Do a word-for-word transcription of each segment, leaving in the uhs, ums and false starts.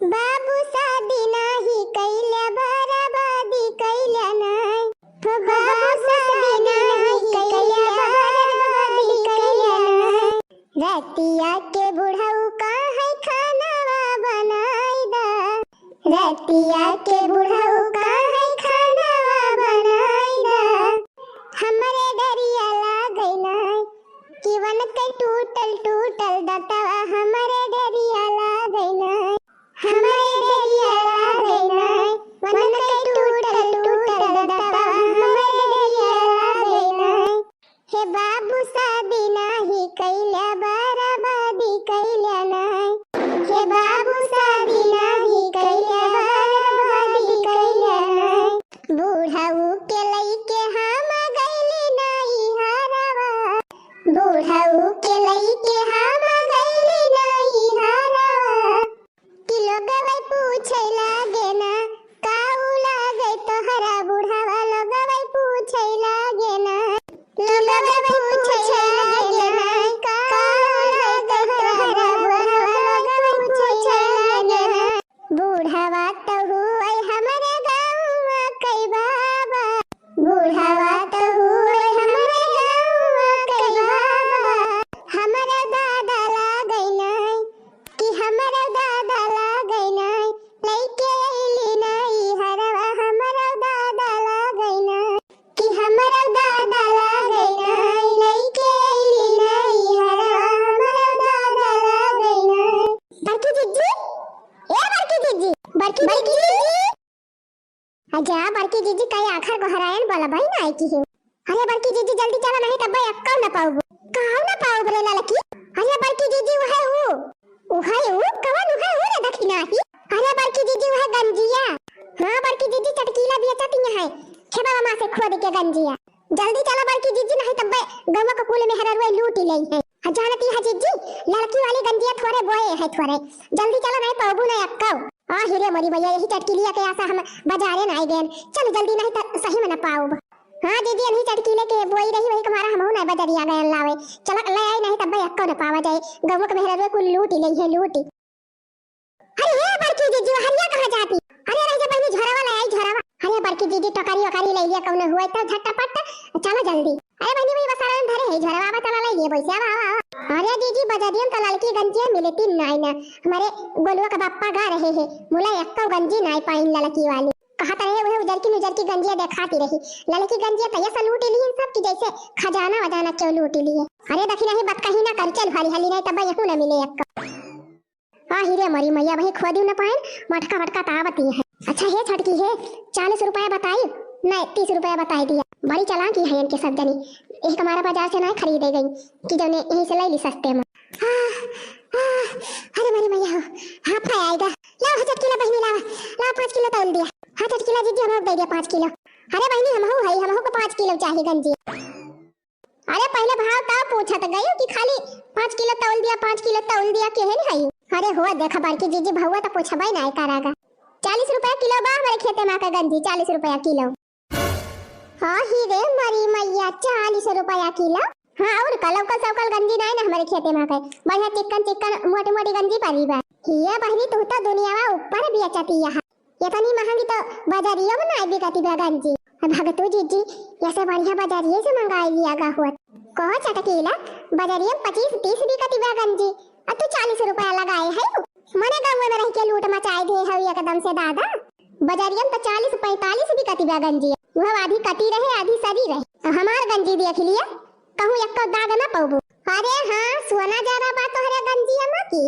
बाबू शादी नाही कैल्या, बराबादी कैल्या नाही। हो बाबू शादी नाही कैल्या, बराबादी कैल्या नाही। रतिया के बुढ़ऊ का है खानावा बनाई दा। रतिया के बुढ़ऊ का है खानावा बनाई दा। हमरे डरिया लागै नाही, कि वन के टूटल टूटल दतवा। हमरे डरिया लागै नाही, हमरे डरिया लागै नाही, वन के टूटल टूटल दतवा। हमरे डरिया लागै नाही। हे बाबू शादी नाही कैल्या, बराबादी कैल्या नाही। हे बाबू शादी नाही कैल्या, बराबादी कैल्या नाही। बुढ़ऊ के लइके हम गइली नाही हरवा। बुढ़ऊ के लइके हम गइली नाही हरवा। कि लोगवै पूछै लागे ना, काऊ लागै तोहरा बुढ़ावा, लोगवै पूछै लागे ना। लोगवै पूछै लागे ना, काऊ लागै तोहरा बुढ़ावा, लोगवै पूछै लागे ना। बुढ़ावा त हुवै हमरे गाँव कै बाबा। बुढ़ावा त हुवै हमरे गाँव कै बाबा। हमरे दादा लागै नाई, कि हमरे दादा लागै नाई, लइके अइली नाई हरवा। हमरे दादा लागै नाई, कि हमरे दादा लागै नाई, लइके अइली नाई हरवा। हमरे दादा लागै नाई। बड़की जिज्जी, ए बड़की जिज्जी, बड़की जिज्जी। अच्छा, बड़की जिज्जी कई आखर गोहरायन बोलबई नाई किहिउ। अरे बड़की जिज्जी, जल्दी चला, नहीं तब्बे एक्कउ न पाउब। काउ न पाउब रे ललकी? अरे बड़की जिज्जी, उहै उ। उहै उ? कवन उहै उ रे दखिनाही? अरे बड़की जिज्जी, उहै गंजिया। हाँ बड़की जिज्जी, चटकीला बेचत ही है। खेबवा मा से खोद के गंजिया। जल्दी चला बड़की जिज्जी, नहीं तब्बे गौवा क कुल मेहररुआ लूटि लेइहैं। हाँ जानती है जिज्जी, ललकी वाली गंजिया थोरे बोए है थोरे। जल्दी चला, नहीं पाउबू न एक्कउ। आ हिरे मोरी मैया, यही चटकीलिया के आसा हम बजारे नाई गएन। चल जल्दी, नहीं त सही में न पाउब। हाँ जिज्जी, यही चटकीले के बोई रही, वही क मारा हमहू नाई बजरिया गएन लावे। चला लइ आई, नहीं तब्बे एक्कउ न पावा जाए। गौवा क मेहररुआ कुल लूटि लेइहैं, लूटि। अरे ए बड़की जिज्जी, हरिया कहाँ जाती? अरे रह जा बहिनी, झोरवा लइ आई, झोरवा। अरे बड़की जिज्जी, टोकरी ओकरी लइ लिया, कउनो हुवै त झटपट, चला जल्दी। अरे बहिनी, वही बसारा में धरे है झोरवा, आवा चला लइ लिया, बैसे, आवा, आवा, आवा। अरे जिज्जी, बजरियन त ललकी गंजिया मिलती नाई ना, हमरे गोलुआ क बप्पा गा रहे हैं, मुला एक्कउ गंजी नाई पाइन ललकी वाली। कहत रहे उहै उजरकी नुजरकी गंजिया देखाती रही, ललकी गंजिया त यस लूटि लिहिन सब कि जैसे खजाना वजाना केउ लूटि लिहे। अरे दखिनाही बतकही न कर, चल हाली हाली, नहीं तब्बे यहू न मिले एक्कउ। आ हिरे मोरी मैया, वही खोदिउ न पाइन, मटका मटका त आवती है। अच्छा हे छटकी हे, चालीस रुपया बताई, नहीं तीस रुपया बताई दिया। बड़ी चालाकी है इनके सब जनी, एह क मारा बजार से नहीं खरीदे गई कि जौने यहीं से लइ ली सस्ते में। हाँ, हाँ, अरे मोरी मैया हो, हाँ फाय आएगा। लावा हो चटकीला बहिनी, लावा, लावा पाँच किलो तौल दिया। हाँ चटकीला जिज्जी, हमहू दइ दिया पाँच किलो। अरे बहिनी, हमहू है, हमहू क पाँच किलो चाही गंजी। अरे पहिले भाव तउ पूछत गइउ कि खाली पाँच किलो तौल दिया, पाँच किलो तौल दिया, केहन हई? अरे हो देखा बड़की जिज्जी, भउआ त पूछबइ नाई करागा। चालीस रुपया किलो बा हमरे खेते मा क गंजी, चालीस रुपया किलो। हाँ ही रे मरी मैया, चालीस रुपया किलो। हाँ अउर का, लौकल सौकल गंजी नाई न हमरे खेते मा क, बढ़िया चिक्कन चिक्कन मोटी मोटी गंजी परी बा। हिया बहिनी, तू त दुनियावा ऊपर बेचती यहाँ। एतनी महंगी त बजरिया में नाई बिकती बा गंजी। अब भगतू जिज्जी, यसे बढ़िया बजरिये से मंगाई लिया गा होत। कहो चटकीला, बजरिया में पच्चीस तीस बिकती बा गंजी, अब तू चालीस रुपया लगाए है। मने गौवे में रह के लूट मचाए दे हउ एकदम से दादा। बजरिया में त चालीस पैंतालीस बिकती बा गंजी, वह आधी कटी रहे आधी सरी रहे। अब हमार गंजी देख लिया, कहूँ एक्को दाग न पउबू। अरे हाँ, सोना ज्यादा बा तोहरे गंजिया मा की?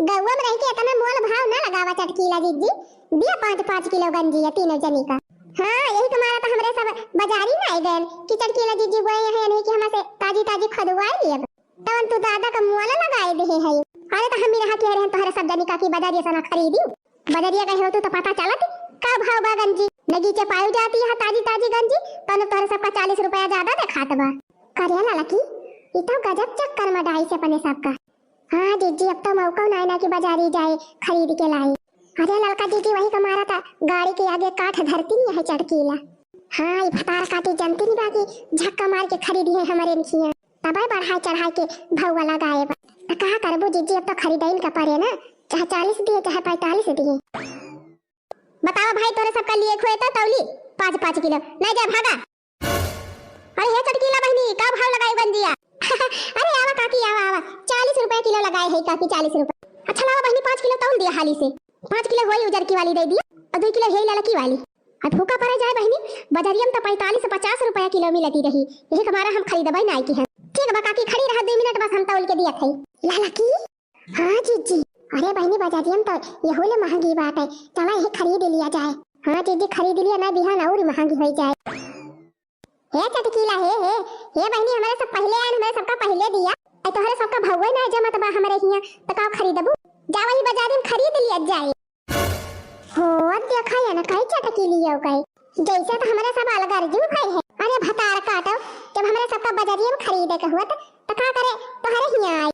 गौवा में रह के एतना मोल भाव न लगावा चटकीला जिज्जी, दिया पाँच पाँच किलो गंजिया तीनों जनी का। हाँ, यही क मारा त हमरे सब बजारी नाई गएन कि चटकीला जिज्जी बोए हैं नहीं कि हमा से ताजी ताजी खदुआई लियब। तवन तू दादा क मोल लगाए देहे है। अरे त हम ही रहा कह रहे हैं तोहरे सब जनी का कि बजारिया से न खरीदी। बजरिया गए होतू त पता चलत का भाव बा गंजी। नगीचे पायु जाती है ताजी ताजी गंजी, तउन तोहरे सबका चालीस रुपया ज्यादा देखात बा। करे ललकी, ई तउ गजब चक्कर में डाइस अपने सबका। हाँ जिज्जी, अब तउ मौका नाई ना कि बजारी जाए खरीद के लाई। अरे ललका जिज्जी, वही क मारा त गाड़ी के आगे काठ धरती नहीं है चटकीला। हाँ, ई फतार काटी जनती नहीं बा कि झक्का मार के खरीदी है हमरे नखिया। तबे बढ़ाए चढ़ाए के भउआ लगाए बा। त का करबू जिज्जी, अब त खरीदइन का परे ना। चाहे चालीस दिए, चाहे पैंतालीस दिए। बतावा भाई, तोरे सबका लिए खोए तो तौली पाँच पाँच किलो, नहीं जा भागा। अरे हे चटकीला बहिनी, का भाव लगाए गंजिया? अरे आवा काकी, आवा, आवा, चालीस रुपया किलो लगाए है काकी, चालीस रुपया। अच्छा लावा बहिनी, पाँच किलो तौल दिया हाली से। पाँच किलो होई उजरकी वाली दे दिया और दुई किलो है ललकी वाली। अब फूका पड़ा जाए बहिनी, बजरिया में तो पैंतालीस पचास रुपया किलो मिलती रही, यही के मारा हम खरीदबे नाई की है। ठीक बा काकी, खड़ी रहा दुई मिनट, बस हम तौल के दिया थे। ललकी? हाँ जीजी। अरे बहिनी, बजरिया में तो यहू ले महंगी बाटे, चला यही खरीद लिया जाए। हाँ जीजी, खरीद लिया, ना बिहान और महंगी हो जाए। हे चटकीला, हे, हे, हे बहिनी, हमरे सब पहिले आन, हमरे सबका पहिले दिया। ए तोहरे सबका भउए ना जमत बा हमरे हियां, त का खरीदबू? जा वही बजारी में खरीद लिया जाए। हो, अब देखा या ना, काहे चटकीली हो गए। जैसे तो हमरे सब अलगरजू भई है। अरे भतार काटो, जब हमरे सबका बजरिया में खरीदे के हुआ त, त का करे, तोहरे हियां आई।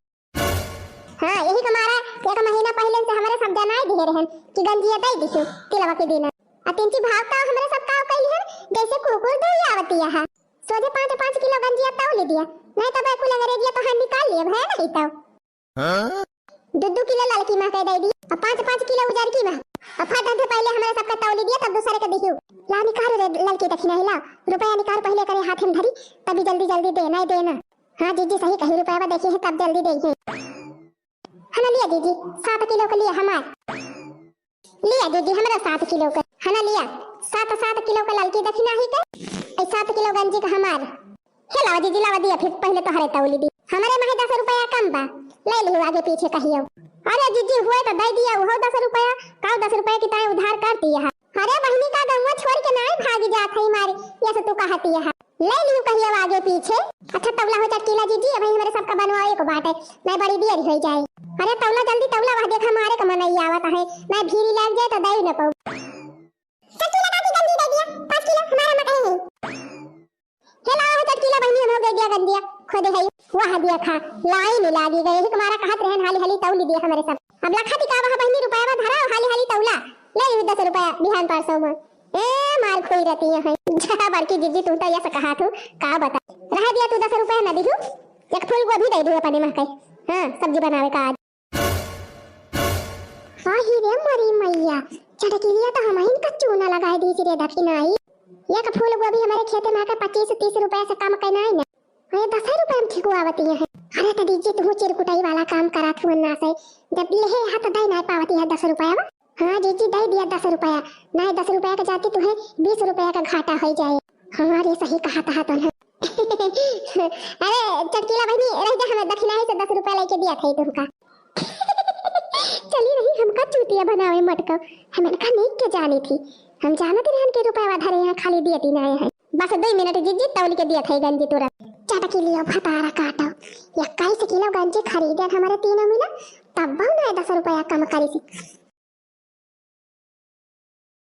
हाँ, यही के मारा एक महीना पहिले से हमरे सब जनाई दिहे रहन कि गंजिया दे दिहु तिलवा के दिन। आ तिनची भाव का हमरे सब का कइली हन, जैसे कुकुर दे आवती है। सोझे पाँच पाँच किलो गंजिया तौल दिया, नहीं तो मैं कुल अंग्रेजिया तो हम निकाल लिए, है नहीं तो। हाँ? दो दो किलो ललकी माँ के दे दी, और पाँच पाँच किलो उजरकी माँ, और फट दे पहिले हमरे सबका तौल दिया, तब दूसरे के दिहु। ला निकाल रे ललकी दखिना हिला, रुपया निकाल पहिले करे हाथ में धरी, तभी जल्दी जल्दी दे, नहीं देना। हाँ जीजी, सही कही, रुपया देखी है तब जल्दी दे है। है ना, लिया जीजी, सात किलो के लिया हमार। लिया जीजी, हमरा सात किलो के। है ना, लिया, सात, सात किलो के ललकी दखिना ही के, ए सात किलो गंजी के हमार। हे लावा जीजी, लावा दिया, फिर पहिले तोहरे तौली दी। हमरे माहे दस रुपया कम बा, ले लिहु आगे पीछे कहियो। अरे जीजी, हुए तो दे दिया, उहो दस रुपया, का दस रुपया की ताई उधार कर दिया है। अरे बहिनी, का गौवा छोड़ के नाई भागी जात है मारे, ये से तू कहती है। ले लियो कहियो आगे पीछे। अच्छा तौला हो चटकीला जीजी, अबही हमरे सबका बनवावे को बाटे, मैं बड़ी देर हो जाए। अरे तौला जल्दी तौला, वह देखा मारे का मनई आवत है, मैं भीरी लाग जाए तो दे न पाऊ। चटकीला काकी गंजी दे दिया, पाँच किलो हमारा मकई है। हे लाओ हो चटकीला बहिनी, हम हो गए दिया गंजिया, खोदे है। वाह देखा, लाइन लागी गए, यही तुम्हारा कहत रहन हाली हाली तौली दिया हमरे सब। अब लखा टिकावा है बहिनी, रुपया धरा, हाली हाली तौला, ले ली दस रुपया बिहान परसों में। ए मार खोई रहती है। जा बड़की जीजी, तू तो यस कहा थू, का बता। रह दिया तू दस रुपया न दिहू, एक फूल गोभी दे दू अपने महके। हाँ, सब्जी बनावे का आज। आही रे मोरी मैया, चटकिलिया तो हमहिन का चूना लगाए दी रे दखिनाई। एक फूल गोभी हमरे खेते में आके पच्चीस तीस रुपया से कम के नाई ना। अरे दस रुपया में ठिकुआवती है। अरे तो दीजिए, तू चिरकुटाई वाला काम करा थू ना से, जब लेहे हाथ दे ना पावती है दस रुपया। हाँ जीजी, दे दिया दस रुपया। नाई दस रुपया के जाती तुहे बीस रुपया का घाटा हो जाए। हाँ रे, सही कहा था तुमने। अरे चटकीला बहिनी, रह जा, हमें दखिनाई से दस रुपया लेके दिया था तुमका। चली रही हमका चूतिया बनावे मटको, हम इनका नीक के जानी थी। हम जानत रहन के रुपया धरे यहाँ खाली दिए दिन आए हैं। बस दो मिनट जीजी, तौल के दिया था गंजी तुरंत। चटकिलिया भतारा काटो, इक्कीस किलो गंजी खरीदे हमारे तीनों मिला, तब बहु ना दस रुपया कम करी थी।